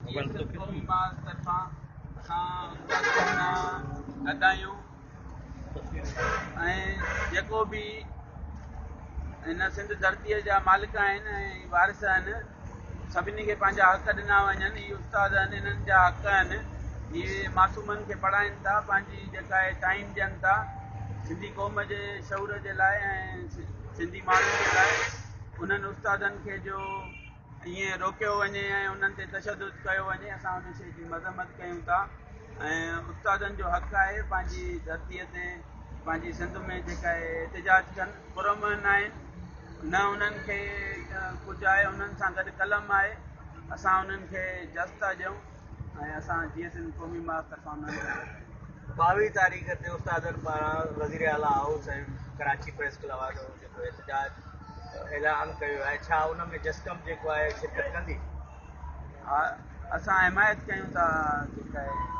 جيئي سنڌ قومي محاذ طرفان اسان استادن سان گڏ آهيون ۽ جيڪو به هن سنڌ ڌرتيء جا مالڪ آهن ۽ وارث آهن، سڀني کي پنهنجا حق ڏنا وڃن. هي استاد آهن، انهن جا حق آهن. هي معصومن کي پڙهائين ٿا، پنهنجي جيڪا آهي ٽائيم ڏين ٿا سنڌي قوم جي شعور جي لاء ۽ سنڌي ماڻهن جي لاء. انهن استادن کي جو ائين روڪيو وڃي ۽ انهن تي تشدد ڪيو وڃي، اسان ان شيء جي مذمت ڪيون ٿا ۽ استادن جو حق آهي پنهنجي ڌرتيء تي پنهنجي سنڌ ۾ جيڪا آهي احتجاج ڪن. پرامن آهن، نه انهن کي ڪجهه آهي، انهن سان گڏ قلم آهي. اسان انهن کي جس ٿا ڏيون ۽ اسان جيئي سنڌ قومي محاذ طرفان انهن سان گڏ آهيون. 22 تاريخ تي استادن پاران وزيراعليٰ هائوس ۽ ڪراچي پريس ڪلب آڏو جيڪو احتجاج اعلان ڪيو آهي، ڇا ان ۾ جسقم جيڪو آهي شرڪت ڪندي؟ ها، اسان حمايت ڪيون ٿا جيڪا آهي